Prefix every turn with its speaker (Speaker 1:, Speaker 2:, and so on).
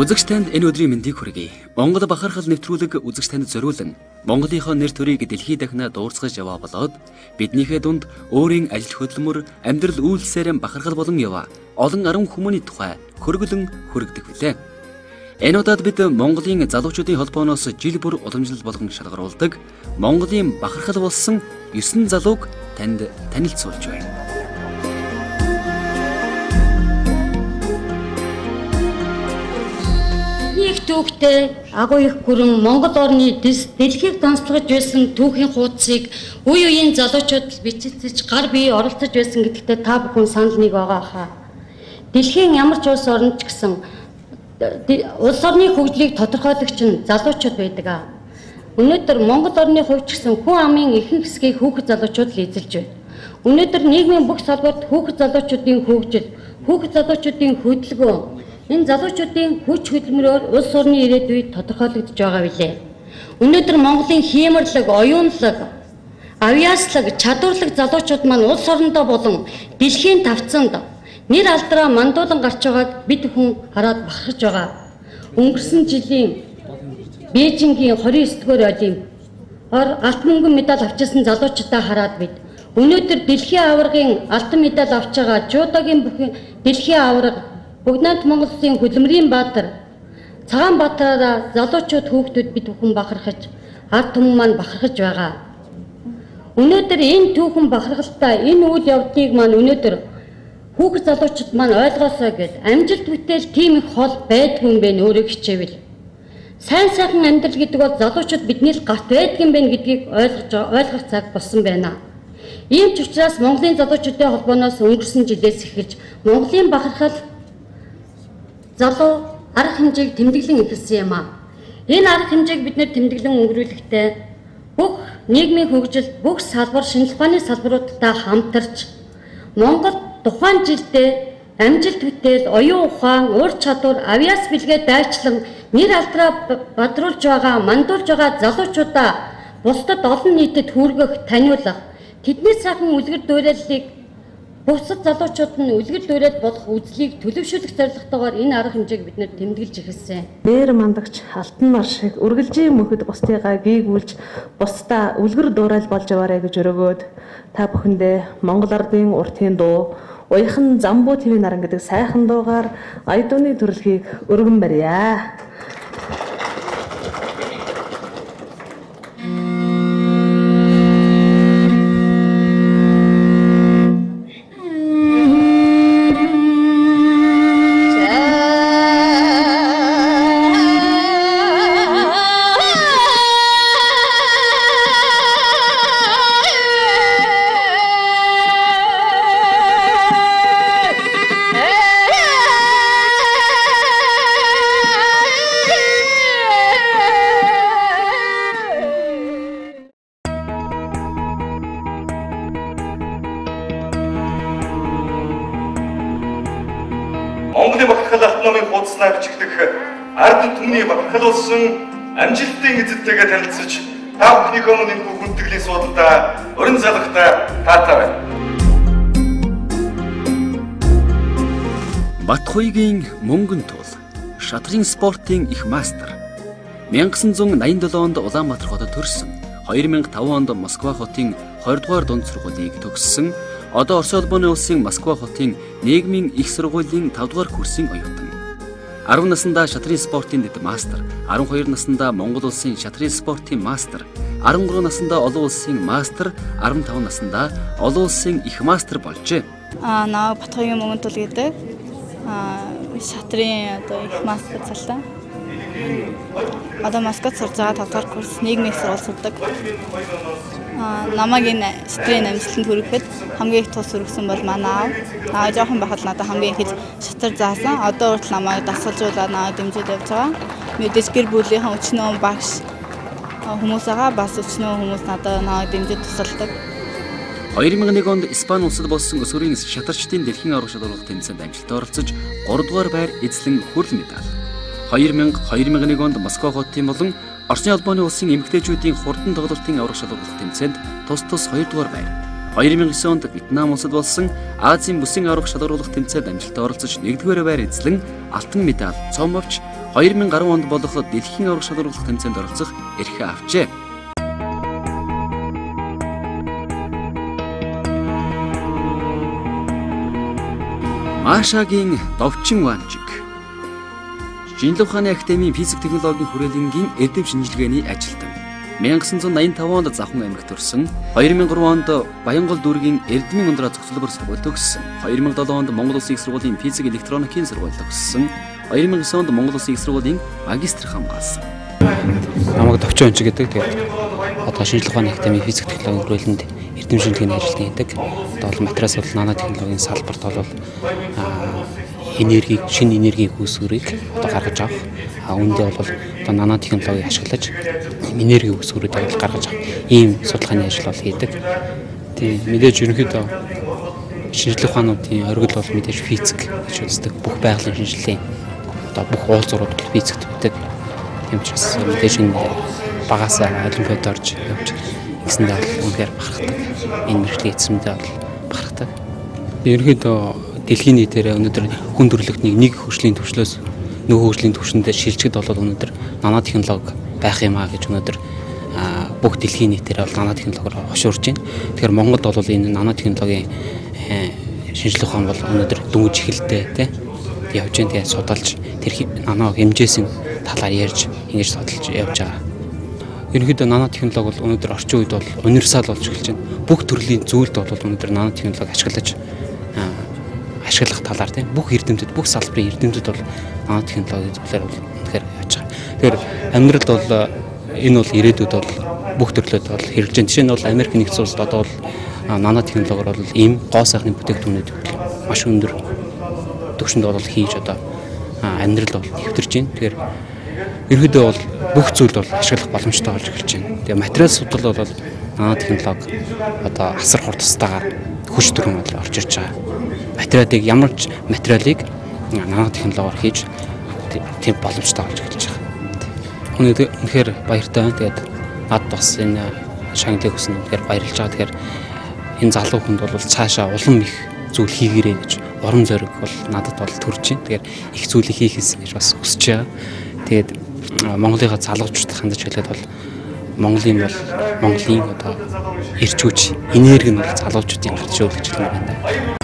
Speaker 1: Үзэгч танд энэ өдрийн мэндийг хүргэе. Монгол бахархал нэвтрүүлэг үзэгч танд зориулан Монголынхоо нэр төрийг дэлхий дахина дуурцгаж яваа болоод биднийхээ дунд өөрийн ажил хөдөлмөр, амьдрал үйлсээр бахархал болон яваа олон 10 хүмүүний тухай хөргөлөн хүргэдэг билээ. Энэ удаад бид Монголын залуучуудын холбооноос жил бүр уламжлал болгон шалгаруулдаг Монголын бахархал болсон 9 залууг танд танилцуулж байна.
Speaker 2: Их түүхтэй агуу их гүрэн Монгол орны дэс дэлхийг донцлогож байсан түүхийн хуудсыг үе үеийн залуучууд бичиж гар бие оролцож байсан гэдэгтээ та бүхэн санал нэг байгаа хаа. Дэлхийн ямар ч улс орнд ч гэсэн улс орны хөгжлийг тодорхойлогч нь залуучууд байдаг аа. Өнөөдөр Монгол орны хувьд ч гэсэн хүн амын ихэнх хэсгийг хүүхэд залуучууд л эзэлж байна. Өнөөдөр нийгмийн бүх салбарт хүүхэд залуучуудын хөгжил, хүүхэд залуучуудын хөдөлгөөн, энэ залуучуудын хүч хөдөлмөрөөр улс орны ирээдүй тодорхойлогдож байгаа билээ. Өнөөдөр Монголын хиймэрлэг, оюунлаг, авьяаслаг, чадварлаг залуучууд маань улс орондоо болон дэлхийн тавцанд нэр алдраа мандуулан гарч байгааг бид хүн хараад бахархаж байгаа. Өнгөрсөн жилийн Бээжингийн 29-р олимпиар алтан мөнгөн медаль авчирсан залуучуудаа хараад бид өнөөдөр дэлхийн аваргын алтан медаль авч байгаа жудогийн бүхэн дэлхийн аварга Богдант Монгол улсын хөдөлмөрийн баатар Цагаан Баатараараа залуучууд хүүхдүүд бид бүхэн бахархаж, ард түмэн маань бахархаж байгаа. Өнөөдөр энэ түүхэн бахархалтай энэ үйл явдлыг маань өнөөдөр хүүхэд залуучууд маань ойлгоосоо гэд амжилт бүтээл тийм их хол байдгүй юм бэ өөрийг хичээвэл. Сайн сайхан амьдрал гэдэг бол залуучууд бидний л гарт байдгүй юм бэ гэдгийг ойлгох цаг болсон байна. Ийм ч учраас Монголын залуучуудын холбооноос өнгөрсөн жилээс эхэлж Монголын бахархал залуу арга хэмжээг тэмдэглэн эхэлсэн юм аа. Энэ арга хэмжээг бид нэр тэмдэглэн өнгөрүүлэхдээ бүх нийгмийн хөгжил, бүх салбар, шинжлэх ухааны салбаруудтай хамтарч Монгол тухайн жилдээ амжилт бүтээл, оюун ухаан, ур чадвар, авьяас бэлгээ дайчлан нэр алдраа бадруулж байгаа, мандуулж байгаа залуучуудаа бусдад олон нийтэд хүргэх, таниулах, тэдний сайхан үлгэр дуурайллыг бусад залуучууд нь үлгэр дуурайл болох үзлийг төлөвшүүлэх зорилготойгоор энэ арга хэмжээг бид нэр тэмдэглэж эхэлсэн.
Speaker 3: Дээр мандагч алтан нар шиг үргэлжийн мөнхөд бусдыгаа гийгүүлж бусдаа үлгэр дуурайл болж яваарэ гэж өрөөгөөд та бүхэндээ Монгол ардын уртын дуу уяхан замбуу твийн наран гэдэг сайхан дуугаар аядууны төрөлхийг өргөн барья.
Speaker 4: Монголын бахархал алтан номын хуудаснаа бичигдэх ард түмний бахархал болсон амжилтын эзэттэйгээ танилцаж та бүхнийхөө өмнө энэ хүндэтгэлийн суудалдаа уран залгатай таатай байна.
Speaker 1: Батхуйгийн мөнгөн тул шатрын спортын их мастер 1987 онд Улаанбаатар хотод төрсөн. 2005 онд Москва хотын 20 дугаар дунд сургуулийг төгссөн. Одоо Орос улбаны улсын Москва хотын нийгмийн их сургуулийн 5 дугаар курсын оюутан. 10 наснда шатрын спортын дэд мастер, 12 наснда Монгол улсын шатрын спортын мастер, 13 наснда олон улсын мастер, 15 наснда олон улсын их мастер болжээ.
Speaker 5: Наа Батхуйгийн мөнгөн тул гэдэг шатрын одоо их мастер цалтай. Одоо Москвад сурж байгаа 5 дугаар курс нийгмийн их сургууль сурдаг. Намайг энэ шатрын амжилтанд хүрэхэд хамгийн их тус хүргэсэн бол манай аав. Аа жоохон байхад надад хамгийн их шатар заасан. Одоо хүртэл намайг дасгалжуулаад намайг дэмжиж явж байгаа. Мэдээж гэр бүлийнхэн өчнөө багш хүмүүс байгаа. Бас өчнөө хүмүүс надад намайг дэмжиж тусалдаг.
Speaker 1: 2001 онд Испани улсад болсон өсвөрийн шатарчдын дэлхийн аварга шалралт тэмцээнд амжилттай оролцож 3 дугаар байр эзлэн хүрэл медаль. 2000 2001 онд Москва хотын болон Оросын холбооны улсын эмэгтэйчүүдийн хурдан тоглолтын аварга шалралт тэмцээнд тус тус 2 дугаар байр. 2009 онд Вьетнам улсад болсон Азийн бүсийн аварга шалгаруулах тэмцээнд амжилттай оролцож 1-р байр эзлэн алтан медаль цом авч 2010 онд болох дэлхийн аварга шалруулах тэмцээнд оролцох эрхээ авчээ. Машагийн Довчин Ванчик. Шинжлэх ухааны академийн физик технологийн хүрээлэнгийн эрдэм шинжилгээний ажилтан. 1985 онд Завхан аймагт төрсөн. 2003 онд Баянгол дүүргийн Эрдмийн ундраа зохицлбор сургууль төгссөн. 2007 онд Монгол Улсын их сургуулийн физик электроникийн сургууль төгссөн. 2009 онд Монгол Улсын их сургуулийн магистр хамгаалсан.
Speaker 6: Намайг Довчин Ванчик гэдэг. Тэгээд одоо шинжлэх ухааны академийн физик технологийн хүрээлэнд эрдэм шинжилгээний ажилтан гэдэг. Одоо бол материал судлал, нанотехнологийн салбарт бол энергийг, шинэ энергийн үүсвэрийг одоо гаргаж авах. Үүндээ бол одоо нанотехнологиг ашиглаж энергийн үүсвэрүүдийг гаргаж авах ийм судалгааны ажил бол хийдэг. Тийм, мэдээж ерөнхийдөө шинжлэх ухаануудын оргил бол мэдээж физик гэж үздэг. Бүх байгалийн шинжилгээний одоо бүх уулзрууд бол физикт байдаг. Тийм учраас мэдээж энэ багасаа олимпиад орж явж ингэсэндээ бол үнэхээр бахархдаг. Энэ мэргэжлийн эзэмдээ бол бахархдаг. Ерөнхийдөө дэлхийн нийтээр өнөөдөр хүн төрөлхтнийг нэг хөгжлийн төвшлөөс нөгөө хөгжлийн түвшиндээ шилжихэд бол өнөөдөр нанотехнологи байх юм а гэж өнөөдөр бүх дэлхийн нийтээр бол нанотехнологиор хошуурж байна. Тэгэхээр Монголд бол энэ нанотехнологийн шинжлэх ухаан бол өнөөдөр дөнгөж эхэлтэй тий явж байна. Тэгээд судалж тэр нано хэмжээсийн талаар ярьж ингэж судалж явж байгаа. Ерөнхийдөө нанотехнологи бол өнөөдөр орчин үед бол универсал болж эхэлж байна. Бүх төрлийн зүйлд бол өнөөдөр нанотехнологи ашиглах талаар тийм бүх эрдэмтэд, бүх салбарын эрдэмтэд бол нанотехнологи зүйлээр бол үнэхээр явж байгаа. Тэгэхээр амьдралд бол энэ бол ирээдүйд бол бүх төрлөөд бол хэрэгжиж байна. Жишээ нь бол Америк нэгдсэн улсад одоо бол нанотехнологиор бол ийм гоо сайхны бүтээгдэхүүнүүд маш өндөр түвшинд бол хийж одоо амьдрал бол нэвтэрч байна. Тэгэхээр ерөнхийдөө бол бүх зүйлд бол ашиглах боломжтой болж эхэлж байна. Тэгээ материал судлал бол нанотехнологи одоо асар хурдстайгаар хүч төрөн бол орж ирж байгаа. Материалыг ямар ч материалыг нанотехнологиор хийж тийм боломжтой болж эхэлж байгаа. Өнөөдөр үнэхээр баяртай байна. Тэгээд над бас энэ шагналыг өгсөн үнэхээр баярлж байгаа. Тэгэхээр энэ залуу хүнд бол цаашаа улам их зүйл хийгэрэй гэж урам зориг бол надад бол төрж байна. Тэгэхээр их зүйлийг хийхээс гэж бас хүсэж байгаа. Тэгээд Монголынхаа залуучуудад хандаж хэлээд бол Монголын одоо эрч хүч, энерги нь бол залуучуудын гарч ивэл гэж хэлмээр байна.